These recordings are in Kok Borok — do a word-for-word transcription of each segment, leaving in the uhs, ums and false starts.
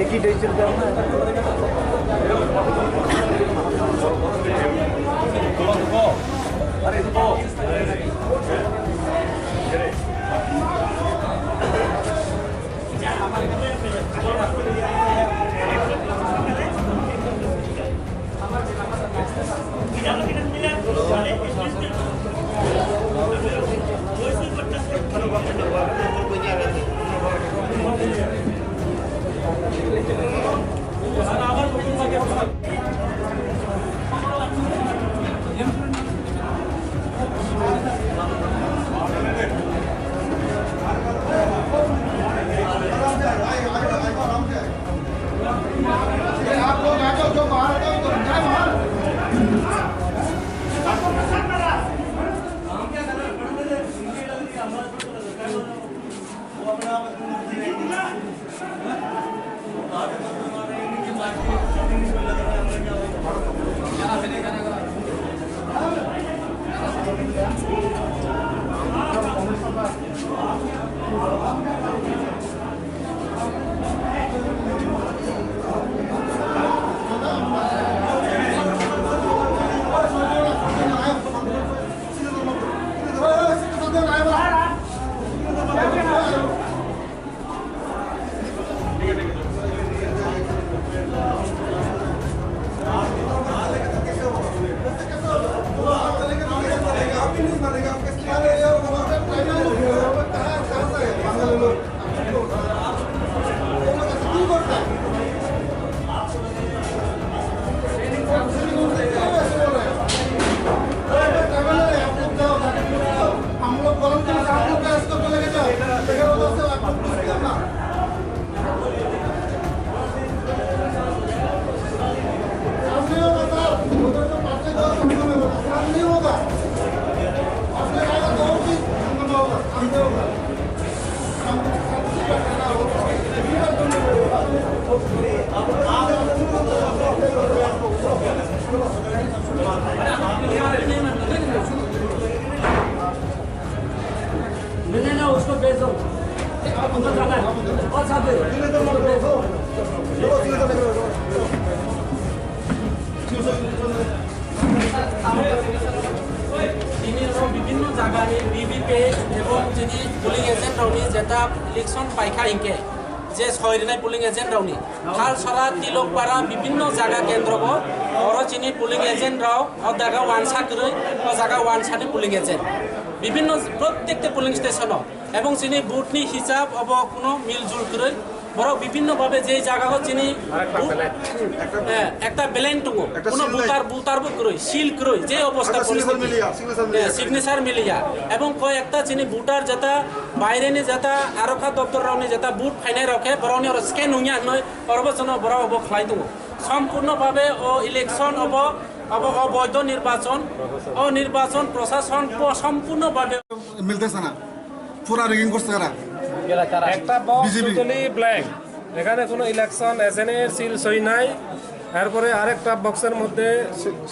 एक ही डिसीजन करना है। नहीं, नहीं, नहीं, उसको भेज दो। अंदर जाना है। और साथ दे। उसको भेज दो। Tini oro bibhinno jaga ni B V P ebong chini polling agent rok ni jeta election paikha hinkhe je soi rinai polling agent rok ni Thalsora, Tilokpara bibhinno jaga kendro bo oro chini polling agent rok o jaga wansa kwrwi o jaga wansa ni polling agent bibhinno prottekta polling station o. Ebong chini vote ni hisab obo kuno miljul kwrwi. Borok bibhinno bhabe je jaga o chini vote, eh, ekta blank tongo. Kuno voter, voter bo kwrwi, seal kwrwi, je obostha poristiti. Eh, signature miliya. Ebong koi ekta chini voter jeta baire ni jeta aro kha doptor rok ni jeta vote phainai rok khe borok ni oro scan wngya hinwi oro bo chwngno borok obo khlai tongo. Sompurno bhabe o election obo, obo oboidho nirbachon, o nirbachon proshason po-, sompurno bhabe. Miltesh na, pura rigging korse tara. একটা box B J P totally blank, এখানে কোনো ইলেকশন এজেন্টের সিল সই নাই। এরপরে আরেকটা বক্সের মধ্যে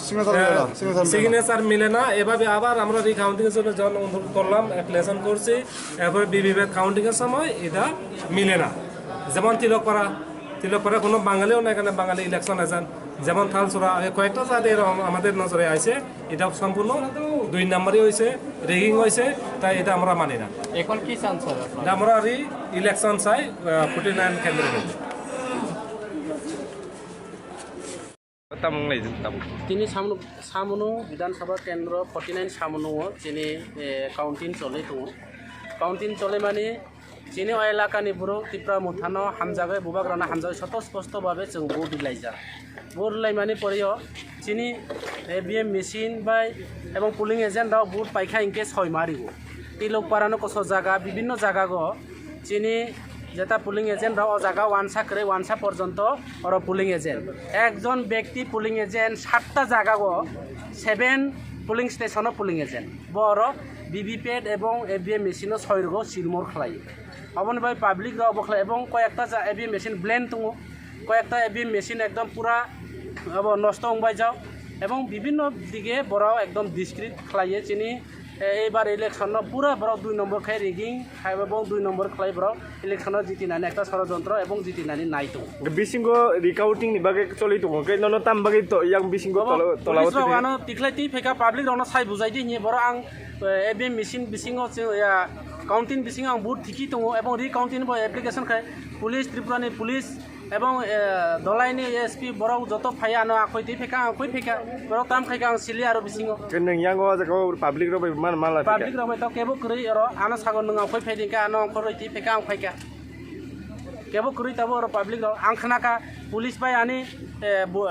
সিগনেচার মিলে না, সিগনেচার মিলে না। সিগনেচার মিলে না, এভাবে আবার আমরা রিকাউন্টিং এর জন্য জন অনুরোধ করলাম, অ্যাপ্লিকেশন করছি। এরপরে ভিভিপ্যাট কাউন্টিং এর সময় এটা মিলে না। যেমন তিলকপাড়া, তিলকপাড়া কোনো বাঙালিও না, এখানে বাঙালি ইলেকশন এজেন্ট। যেমন থালসোরা, এই কয়েকটা জায়গায় এরকম আমাদের নজরে আইছে, এটা সম্পূর্ণ দুই নম্বরই হয়েছে, রিগিং হয়েছে, তাই এটা আমরা মানি না। এখন কি চান স্যার আপনারা? এটা আমরা রি ইলেকশন চাই, আহ, ফর্টি নাইন কেন্দ্রের মধ্যে। Tamung lai jin tamung. Tini Samunu, Samunu Bidhan Sabha Kendro forty nine Samunu o chini, eh, counting choli tongo. Counting choli mani chini o elaka ni borok Tipra Motha no hamjagwi, bubagra no hamjagwi soto sposto babe chwng vote rilaijak. Vote rilai mani pore o chini, eh, V M machine bai ebong polling agent rok vote paikha hinkhe soi ma rio. Tilok para no koso jaga, bibinno jaga go chini jeta polling agent rok o jaga wansa kwrwi wansa porjonto oro polling agent. Ekjon bekti polling agent satta jaga o seven Polling station o polling agent. Bo oro V V P A T ebong E V M machine o soi rwgo silmor khlai. Aboni bai public rok bo khlai ebong koyekta ja E V M machine blend tongo. Koyekta E V M machine ekdom pura abo nosto wngbai jao. Ebong bibinno dige borok ekdom discreet khlaiye chini, e, eibar election no pura borok dui nombor khai rigging khai ebong dui nombor khlai borok. Election o jitinani ekta sorojontro ebong jitinani nai tongo. Bisingo recounting ni bagwi choli tongo, khe nono tam bagwi to-, yang bisingo Obo tola-, tola police rok twi-, ano tikhlai twi phaikha, public rokno sai bujai di hinwi borok ang, eh, E V M machine bisingo se, ya, counting bisingo ang vote thiki tongo ebong recounting bo application khai police, Tripura ni police ebong, eh, Dholai ni S P borok joto phai ano akhoi twi phaikha, ang khoi phaikha, borok tam khaikha ang sili aro bisingo. Khe nwng yang o jaga o public rok bai man, man lai phaikha? Public rok bai to kebo kwrwi oro ano sago nwng ang khoi phai dingkha, ano ang khoroi twi phaikha, ang phaikha. Kebo kwrwi tabuk oro public rok. Ang khnakha police bai ani, eh, bo-,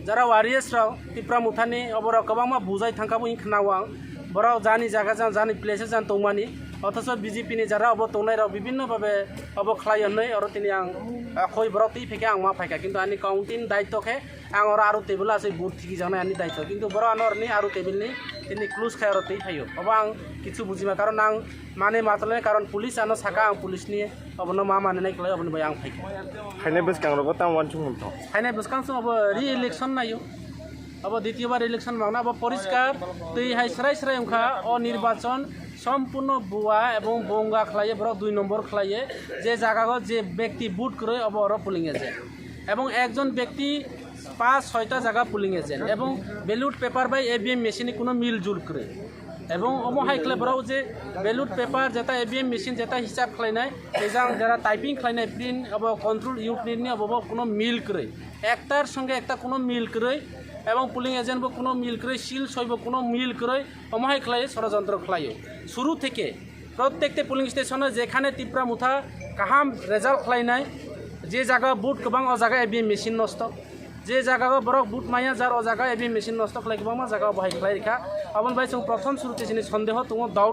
jara warriors rok Tipra Mothani oborok kwbangma bujai thangkha bo wng khna o ang. Borok jani jaga jan, jani place jan tongmani. Othocho B J P ni jara obo tongnai rok bibinno bhabe obo khlai hwnwi oro tini ang, ah, khoi borok twi phaikha ang ma phaikha. Kintu ani counting daitto khe ang oro aro table asoi vote thiki jaknai ani daitto. Kintu borok ano oroni aro table ni tini close khai oro twi phaio. Obo ang kichu bujima karon ang mane matole karon police ano saka ang police ni Obono ma manwi nai kwlai, oboni bai ang phaikha. Phainai bwskang rogo tamo uansukmung tong? Phainai bwskang chwng obo re-election naio. Obo ditiyo bar election mangna, obo poriskar twi hai srai srai wngkha. O nirbachon sompurno bua ebong bonga khlaiye, borok dui nombor khlaiye. Je jagago je bekti vote kwrwi, obo oro polling agent. Ebong ekjon bekti pas soita jaga polling agent. Ebong ballot paper bai E V M machine ni kuno mil jul kwrwi. Ebong omo hai khlai borok je ballot paper jeta E V M machine jeta hisab khlainai, tejang jera typing khlainai print, obo control U print ni obo bo kuno mil kwrwi. Ektar songe ekta kuno mil kwrwi, ebong polling agent bo kuno mil kwrwi, seal soi bo kuno mil kwrwi, omo hai khlai sorojontro khlaio. Suru theke prottekti polling station o jekhane Tipra Motha kaham result khlainai, je jaga vote kwbang o jaga E V M machine nosto. Je jaga o borok vote maya jar o jaga E V M machine nosto khlai kwbangma jaga o bahai khlai rikha. Aboni bai chwng prothom suru te chini sondeho tongo, doubt